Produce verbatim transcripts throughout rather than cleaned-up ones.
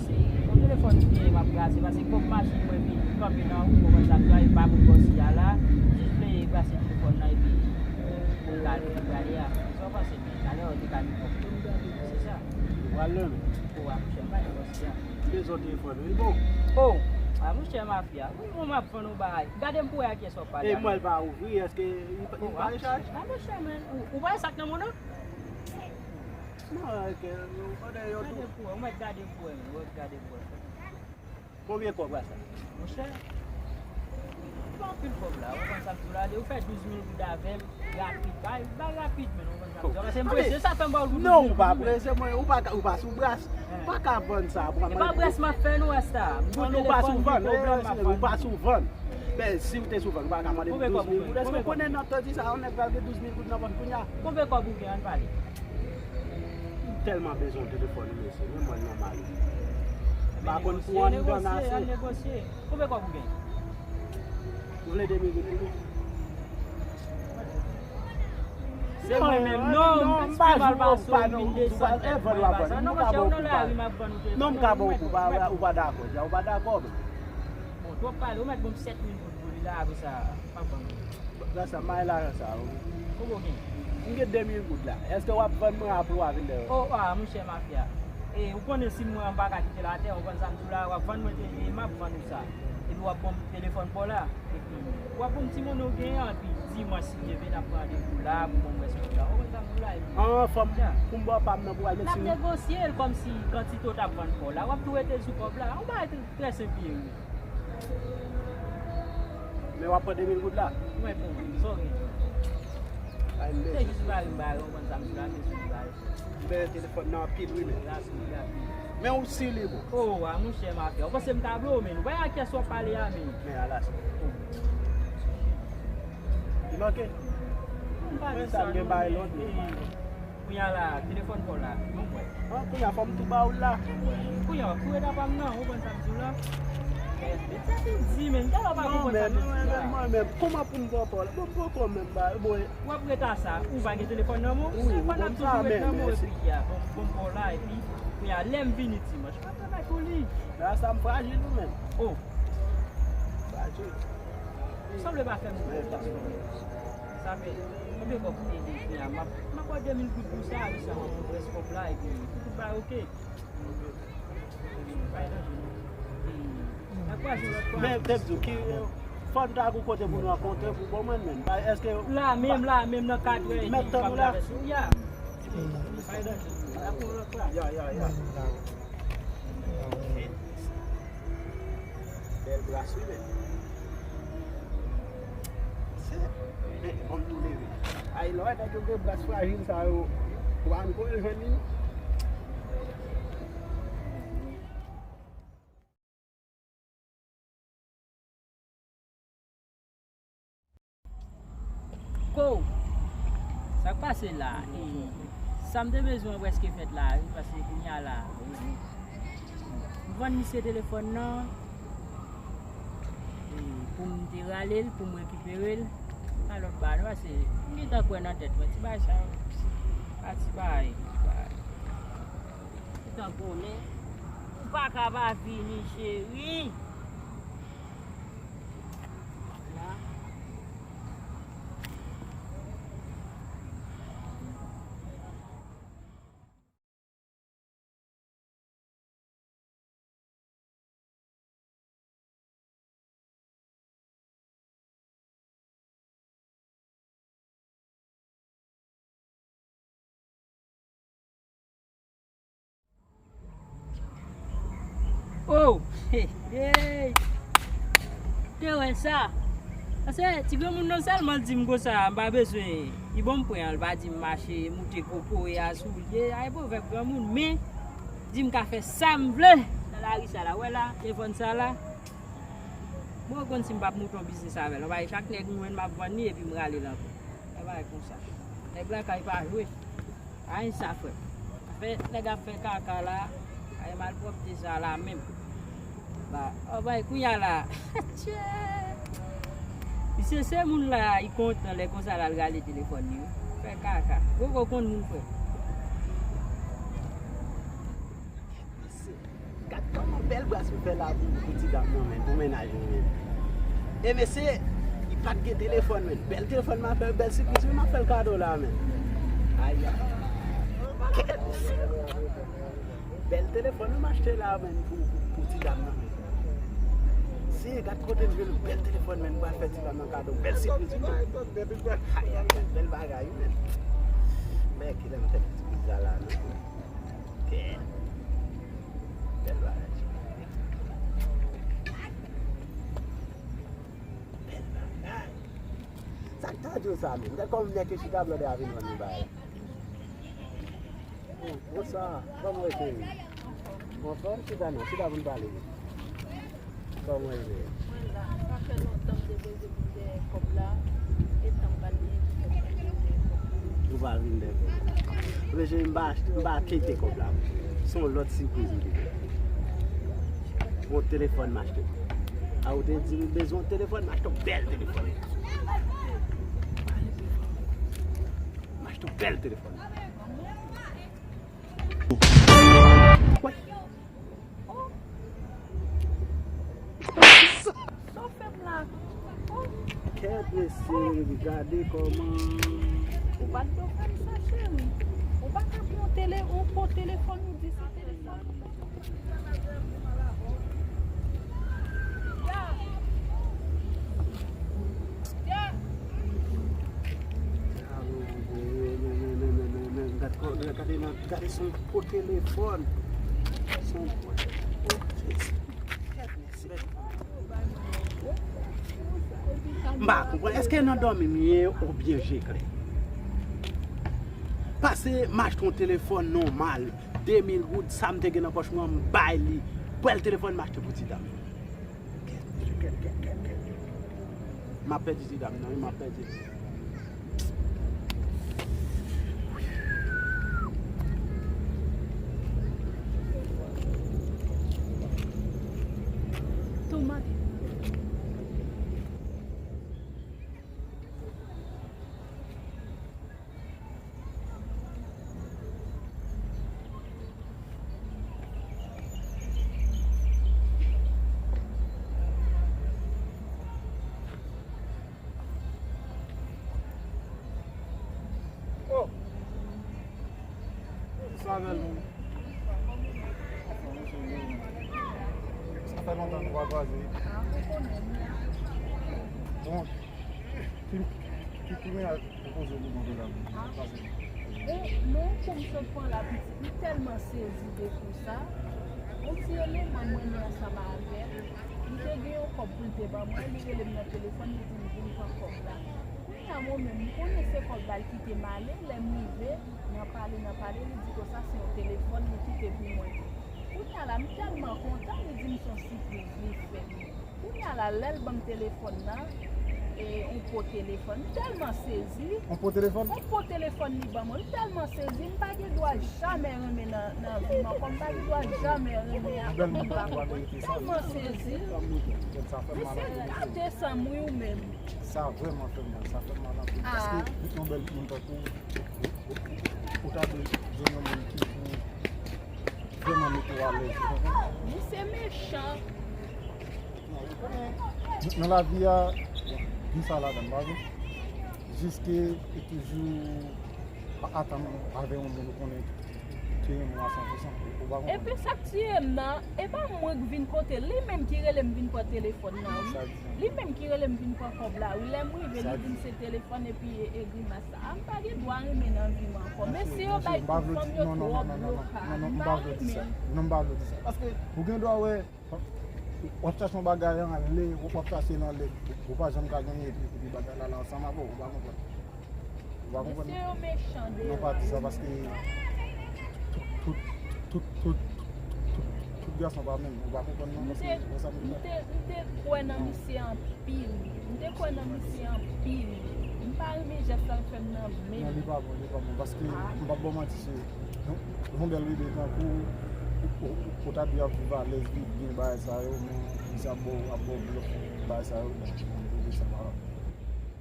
Se yon telefòn ki m ap brase, paske kòb machin mwen vin kanpe nan wout, ou konprann sa m di w la, e pa pou bòs la, jis vle brase telefòn nan epi pou l ale, pou l ale a. Sa w panse, men talè w te ka vin kanpe. Se sa. Ou pral nan men. O, a monchè, m pa nan bòs la. M bezwen telefòn wi, bon. O, a monchè, mafya. Wi, mwen m ap vann yon bagay. Gade m pou wè a kiyès w ap pale. E mwen l pa ouvri, èske li pa, li pa rechaj? A monchè, men, ou, ou pa wè sa k nan men w nan? Non, ok, pandan yo tou. Gade pou wè, ou mèt gade pou wè, men, ou mèt gade pou wè. Konbyen kòb sa? Monchè, pa anpil kòb la, ou konn sa m di w la, ou fè douz mil goud avè m, rapid, bay, bay rapid, men, ou konn sa m di w la, paske m prese, sa fè m ba w douz mil goud. Non, ou pa prese, mwen, ou pa ka, ou pa sou bras, ou pa ka vann sa, pran. E pa bras m ap fè non, Rasta. M gon telefòn, m gon pwoblèm, m ap vann. Ou pa sou vann. Men si w te sou vann, ou pa ka mande m douz mil goud. Èske w konnen nan tan di sa, yon nèg pral gen douz mil goud nan pòch kounye a? Konbyen kòb ou gen, ann pale? M tèlman bezwen yon telefòn wi mesye, men mwen nòmal wi. M pa konn pou anndan ase. Negosye, negosye. Konbyen kòb ou gen? Ou vle de mil goud pou li? Se mwen menm, non, m pa jwe ou pa non, ou pa, e vann w ap vann. Non, monchè, ou nan lari, m ap vann ou telefòn. Non, m ka ba w kou, ou pa dakò, ou pa dakò, men. Bon, twòp pale, ou mèt ban m sèt mil goud pou li la, apre sa, m ap vann ou. Gras a m bay lajan sa yo. Kòman w gen? M gen de mil goud la. Èske w ap vann mwen apre w a vin dèyè? O, a, monchè mafya. E, ou konnen si m mwen m pa ka kite l atè, ou konn sa m di w la, w ap vann mwen te, e m ap vann ou sa. Epi w ap ban m telefòn pa w la. Epi, w ap ban m ti monnen w genyen an, epi dimanch si Dye vle n ap pran randevou la pou ban m rès kòb la. Ou konn sa m di w la, epi. An, fò m, pou m ba w pa m nan pou w al met sou. N ap negosye l kòmsi kantite w t ap vann pa w la. W ap tou rete sou kòb la. Yon bagay trè senp li ye wi. Men w ap pran de mil goud la? Mwen pou mwen, sa w gen? Ay, m bezwen. Se jis bari m bari, ou konn sa m di la, m bezwen bari. M bezwen telefòn nan anpil wi, men. Rapid, rapid. Men ou si li bon. O, a monchè mafya. Ou panse m ka vle w, men. Ou pa wè a kiyès w ap pale a, men. Men ala sa. Li manke? M pa di sa, non, men. Mwen sa m gen bay lòt, men. Kounye a la, telefòn pa w la, non, mwen. An, kounye a, fò m tou ba w l la. Kounye a, w ap tou rete apa m nan, ou konprann sa m di w la? E, e sa ki di, men, gade w pa konprann sa m di w la. Non, men, men, men, kòman pou m pran pa w la? Bon, poko menm ba, bon. W ap rete a sa, ou pa gen telefòn nan men w? Wi, telefòn nan ap toujou ret nan men w, epi, ya, bon, bon, pa w la, epi, kounye a, lè m vini dimanch, m ap travay pou li. La, sa m frajil, ou menm. O. Frajil. Sanble pa fè m. Sa fè, konbyen kòb ou te gen kounye a? M ap, m ap ba w de mil goud pou sa, wi, sa, w ap pran rès kòb la, epi, tout bagay oke. Pa gen danje, non. E, n ap kwaze yon lòt fwa. Men, te m di w, ki, fò n ta gon kote pou nou rankontre pou bon mwen menm. Ba, èske. La menm, la menm, nan kat wè, m ap travèse. Ya. Pa gen danje. N ap yon lòt fwa. Ya, ya, ya. Bèl bras wi, men. Se, men, bon, m tou leve. Ay, lè w wè nèg yo gen bras frajil sa yo, ou pa konn kote l jwenn li, non. Ko, sa k pase la? E, sa m te bezwen prèske fèt la, wi, paske kounye a la, m vann misye telefòn nan, e, pou m te rale l, pou m rekipere l, pa lòt bagay, non, paske m gentan kwè nan tèt mwen, ti bagay sa yo, pa ti bagay, ti bagay. Gentan konnen, ou pa ka pa vini, cheri. Oh! Hey! Te wè sa? Paske ti granmoun nan sèlman l di m konsa, m pa bezwen. Li ban m pwen an, li pa di m mache, moute kokoye a, soulye a, e pwovèb granmoun, men di m ka fè sa m vle nan lari sa la. Wè la, telefòn sa la. Mwen konn si m p ap moute yon biznis avè l. Anba chak nèg m jwenn m ap vann li epi m rale l ankò. Yon bagay konsa. Nèg lakay pa jwe. Ay sa frè. Fè nèg ap fè kaka la. Ay malpwòpte sa la menm. Ba, anba kounye a la. Tchè. Misye se moun la, li kontan lè konsa l al rale telefòn li wi. Fè kaka. Poko konn moun frè. Mesye, gad Bèl bras m fè la pou, pou ti dam nan, men, pou mennaj mwen, men. E mesye, li pa t gen telefòn, men. Bèl telefòn m ap fè, bèl sipriz wi m ap fè l kado la, men. Ayayay. Kèt mesye. Bèl telefòn wi m achte la, men, pou, pou, pou ti dam nan, men. Si, gad kote m jwenn bèl telefòn, men, m pral fè ti dam nan kado, bèl sipriz wi, men. Ayayay, bèl bagay wi, men. Men, kilè m fè ti pizza la, non? Kèt. Bèl bagay. Bèl bagay. Sa k ta di w sa menm? Gad kòman nèg yo chita blòdè a vin vann nou bagay la. Oh, bonswa. Kòman w ye, cheri? Anfòm? Chita non, chita pou n pale. Kòman w ye? Mwen la, sa fè lontan m te bezwen pou m dèyè kòb la, e tan m pa t genyen pou fè m vin dèyè kòb la. Ou pa vin dèyè kòb la. Ebyen, cheri, m pa achte, m pa kite kòb la. Se yon lòt sipriz m kite. Yon telefòn m achte. A, ou te di m bezwen yon telefòn, m achte yon bèl telefòn. M achte yon bèl telefòn. Wè. Oh. Sa w fè m la? Oh. Kèt mesye, gade kòman. Ou pa t dwe fè m sa, cheri. Ou pa ka pran yon tele, yon po telefòn, ou di se telefòn. Gade, gade, gade, gade, se yon po telefòn. Se yon po telefòn. M pa konprann. Èske nan dòmi m ye oubyen je klè? Pase m achte yon telefòn nòmal, de mil goud, sa m te gen nan pòch mwen, m bay li. Bèl telefòn m achte pou ti dam. M ap pèdi ti dam nan, wi, m ap pèdi li. Tou mande. Oh! Sa avè l menm. Sa fè lontan nou pa kwaze. Bon, ki, ki, ki mennaj ou poze pou mwen la? Pase. E, men kou m sot pran la pitit, m tèlman sezi de kou sa. Yon ti eleman m renmen ansanm avè l. Li te gen yon kòb pou l te ban mwen, li rele m nan telefòn, li di m vin pran kòb la. Kounye a mwen menm, m konnen se kòb la l kite m ale, lè m rive, nan pale, nan pale, li di konsa se yon telefòn li kite pou mwen. Kounye a la, m tèlman kontan, li di m se yon sipriz li fè m. Kounye a la, lè l ban m telefòn nan, e, yon po telefòn, m tèlman sezi. Yon po telefòn? Yon po telefòn li ban mwen, m tèlman sezi, m pa gen dwa jamè renmen nan, nan vi m ankò, m pa gen dwa jamè renmen ak moun ankò, m tèlman sezi. Mesye, gate sa m wi ou menm. Sa vrèman fè m mal, sa fè m mal anpil. Paske yon bèl moun tankou w, ou ta dwe jwenn yon moun ki pou vrèman mete w alèz, ou konprann? Misye mechan. Nan lavi a, gen sa ladan, pa vre? Jiske ou toujou ap atann avè yon moun ou konnen ki renmen w a san pou san, ou pa konprann? Epi sa k tiye m nan, e pa mwen k vin kote l, li menm ki rele m vin pran telefòn nan, wi. Li menm ki rele m vin pran kòb la, wi. Lè m rive, li di m se telefòn epi e, e grimas sa. A, m pa gen dwa renmen nan vi m ankò. Mesye yo bay fanm yo twòp lokal. M pa renmen. Non, m pa vle di sa. Paske ou gen dwa wè, w ap chache yon bagay anlè, w ap chache l anlè, ou pa janm ka genyen, epi, epi bagay la la ansanm avè w, ou pa konprann. Ou pa konprann? Mesye yo mechan de. Non, pa di sa, paske tout, tout, tout, tout, tout, tout gason pa menm, ou pa konprann non, paske wè sa m di la. M te, m te, m te kwè nan misye anpil. M te kwè nan misye anpil. M pa renmen jès sa l fè m nan menm. Non, li pa bon, li pa bon. Paske, m p ap ba w manti, se yon, yon bèl bebe tankou w, ou, ou, ou ta dwe ap viv alèz, viv byen, bagay sa yo, men misye ap ba w, ap ba w blòf, bagay sa yo, bon, bebe sa pa,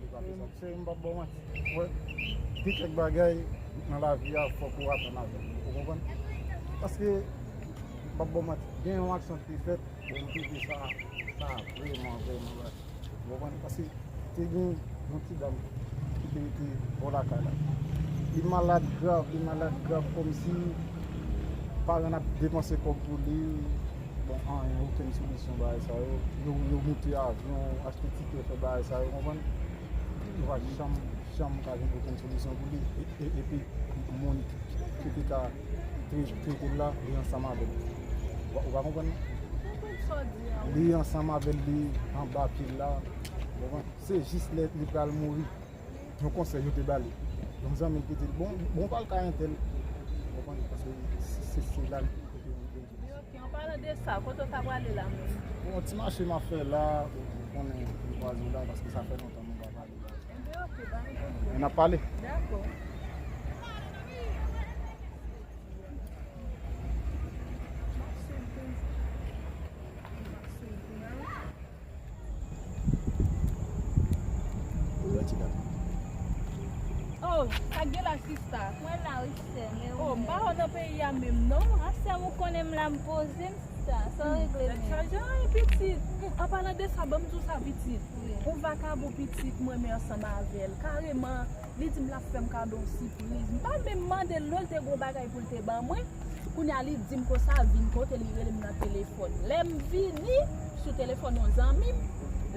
li pa fezab. Se, m p ap ba w manti. Wè, gen kèk bagay nan lavi a, fòk ou atann avè l. Ou konprann? Paske, M p ap ba w manti, gen yon aksyon ki te fèt, bon, m te di sa, sa vrèman, vrèman baz. Ou konprann? Paske te gen yon ti dam ki te rete bò lakay la. Li malad grav, li malad grav, kòmsi paran ap depanse kòb pou li. Bon, anyen, okenn solisyon bagay sa yo. Yo, yo moute avyon, achte tikè, fè bagay sa yo, konprann? Yo pa janm, janm ka jwenn okenn solisyon pou li. E, e, epi, moun ki te ka tre-, trete l la, li ansanm avè l. Ou pa, ou pa konprann? Li ansanm avè l, li anba pye l la. Ou konprann? Se jis lè li pral mouri. Yon konsèy yo te ba li. Yon zanmi ki di l, bon, bon, w pral kay entèl. Ou konprann? Paske se, se, se la li kote yon. Ok, an palan de sa, kote w ta prale la menm? Bon, ti mache m ap fè la, ou konnen m kwaze w la, paske sa fè lontan nou pa pale la. Enben, ok, pa gen pwoblèm. N ap pale. Dakò. M ap swiv toujou. M ap swiv toujou. Ou wè ti dam. Oh, sa k gen la, sista? Mwen la, wi, sè m, e ou menm? Oh, m pa wè w nan peyi a menm, non. A, sè m, ou konnen m la, m poze m, sista. Sa w regle menm? Tèt chaje anyen, pitit. Hmm, an palan de sa, ban m di w sa, pitit. Wi. Yon vakabon pitit, m renmen ansanm avè l. Kareman, li di m l ap fè m kado yon sipriz. M pa menm mande l, non, l te gen yon bagay pou l te ban mwen. Kounye a, li di m konsa, vin kote li rele m nan telefòn. Lè m vini, sou telefòn yon zanmi m,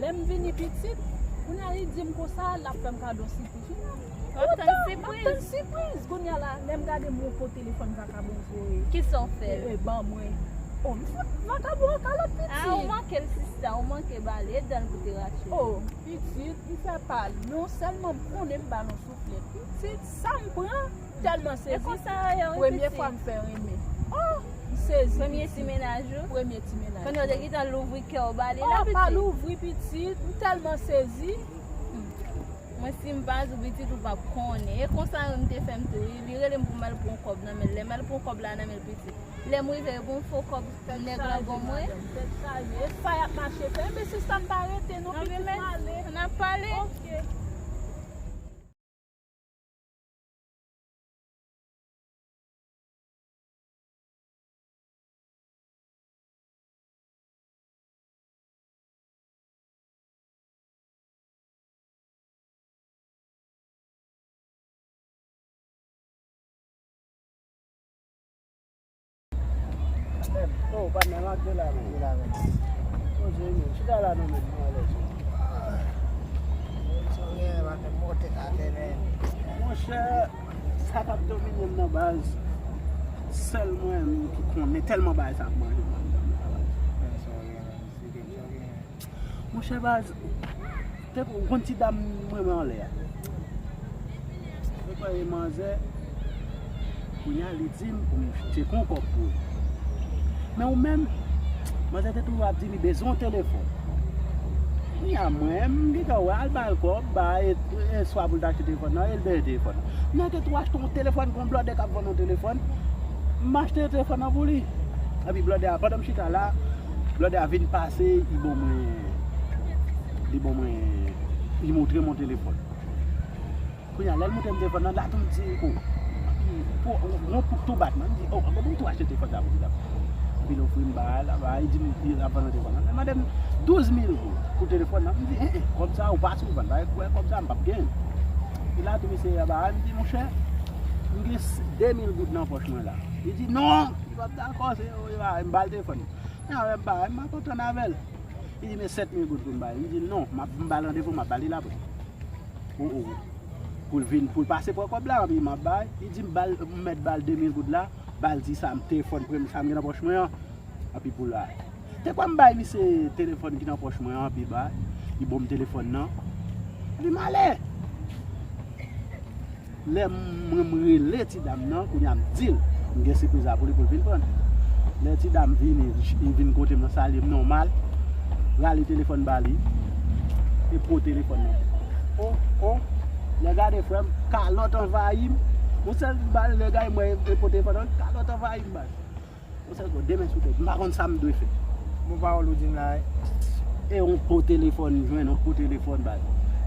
lè m vini pitit, kounye a, li di m konsa, l ap fè m kado sipriz. W ap tann sipriz? M ap tann sipriz. Kounye a la, lè m gade m wè yon po telefòn vakabon voye. Kisa w fè? E, e, ban mwen. Oh, m fout vakabon an kalòt pitit. Ah, ou manke l, sista, ou manke ba li, e dan l pou te rache. Oh, pitit, m fè pa l. Non sèlman m konnen m ba l yon souflèt. Pitit, sa m pran. Tèlman sezi. E konsa yo ye, wi, pitit. Premye fwa m fè renmen. Oh, m sezi, pitit. Premye ti mennaj ou? Premye ti mennaj mwen. Kounye a w te gentan louvri kè w ba li la, pitit? Oh, pa louvri, pitit. M tèlman sezi. Hmm. Mwen, si m pa di w, pitit, ou p ap konnen. E konsa menm te fè m tou, wi. Li rele m pou m al pran kòb nan men l. Lè m al pran kòb la nan men l, pitit. Lè m rive, bon, fo kòb nèg lan ban mwen. Tèt chaje, madanm, tèt chaje. E sa y ap mache fè? Enben, sista, m pa rete non, pitit, m ale. N ap pale. Ok. Oh, patnè, m ap de la menm. De la menm. Poze menm. Chita la non menm, nou alèz. Monchè, sa k ap domine m nan baz, sèl mwen menm ki konnen tèlman bagay sa ap manje m anndan m la baz. Monchè baz, te ou konn ti dam mwen anlè a. Ou kwè e manzè, kounye a li di m pou m chèche yon kòb pou li. Men ou menm, manzè te toujou ap di li bezwen yon telefòn. Kounye a mwen, m gentan wè al ba l kòb, ba e, e swa pou l ta achte telefòn nan, e l benyen telefòn nan. Nèg te tou achte yon telefòn, gon blòdè k ap vann yon telefòn. M achte telefòn nan pou li. Epi blòdè a, pandan m chita la, blòdè a vin pase, li ban mwen, li ban mwen, li montre m yon telefòn. Kounye a, lè l montre m telefòn nan, la tou m di, oh, pou, yon pouk tou bat mwen, m di, oh, anben m tou achte telefòn sa pou li la. Epi l ofri m ba l, ba, li di m, li ap vann telefòn nan. Li mande m douz mil goud pou telefòn nan. M di, eh, eh, kòb sa ou pa sou vann, pa kwè kòb sa m p ap genyen. Epi la tou misye ba, m di, monchè, m gen de mil goud nan pòch mwen la. Li di, non, li p ap dakò, se, oh, m ba l telefòn nan. Nan, m ba, m pa kontan avè l. Li di, men sèt mil goud pou m ba l. M di l, non, m ap, m ba l randevou, m ap ba li l apre. Ou, ou, pou l vin, pou l pase pran kòb la, anpi m ap bay. Li di m ba l, m mèt ba l de mil goud la, ba l di sa m telefòn premye, sa m gen nan pòch mwen an, anpi pou l bay. Te kwè m bay misye telefòn ki nan pòch mwen an, anpi bay, li ban m telefòn nan. Li male! Lè mwen m rele ti dam nan, kounye a m di l, m gen sipriz la pou li pou l vin pran. Lè ti dam vini, li vin kote m nan, salye m nòmal, rale telefòn ba li, e po telefòn nan. Oh, oh, lè gade frè m, kalòt anvayi m. Yon sèl bal, lè gade mwen, e po telefòn nan, kalòt anvayi m, baz. Yon sèl kou, de men sou tèt, m pa konn sa m dwe fè. Bon pawòl ou di m la, wi. E yon po telefòn, jwenn yon po telefòn, baz.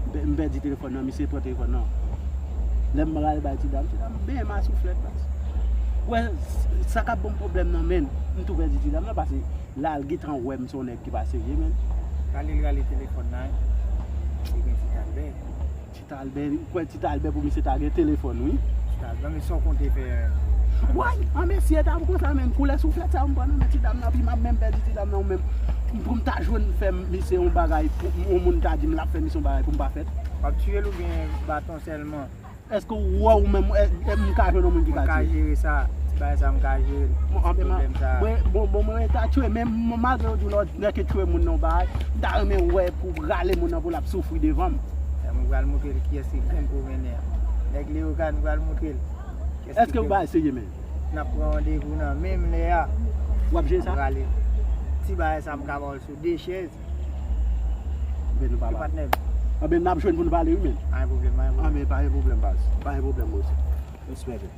M pè-, m pèdi telefòn nan, misye pran telefòn nan. Lè m pral bay ti dam, ti dam benyen m a souflèt, baz. Wè, sa k ap ban m pwoblèm nan, menn, m tou pèdi ti dam nan, paske la, l gentan wè m se yon nèg ki pa serye, menn. Rale l, rale telefòn nan, li gen ti talbè. Ti talbè, ou kwè ti talbè pou misye ta gen telefòn, wi. Ti talbè, men sa w konte fè? Way, an mesye ta pou konsa, menn, koulè souflèt sa, m pran nan men ti dam nan, pi m ap menm pèdi ti dam nan, ou menm. Pou m ta jwenn fè misye yon bagay, pou yon moun ta di m l ap fè misye yon bagay pou m pa fè l. W ap tiye l oubyen baton sèlman? Èske w wè ou menm, e, e, m ka jwenn yon moun ki ka tiye? Mwen ka jere sa. Ti bagay sa, m ka jere l. Bon, an, men, pwoblèm sa. Mwen, bon, bon, mwen ta tiye, men m-, malgre yo di w lè w nèk tiye moun nan yon bagay, m ta renmen wè pou rale moun nan pou l ap soufri devan m. E, mwen pral montre l kiyès ki grenn gouvènè a. Nèg Leyokan, mwen pral montre l kiyès ki grenn. Èske w bay serye, men? N ap pran randevou nan menm lè a. W ap jere sa? N ap rale l. Ti bagay sa, m ka ba w l sou de chèz. Anben nou pa pale. Patnè m. Anben n ap jwenn pou n pale, wi, men. Pa gen pwoblèm, pa gen pwoblèm. Anben pa gen pwoblèm, baz. Pa gen pwoblèm, bòs. Respè, men.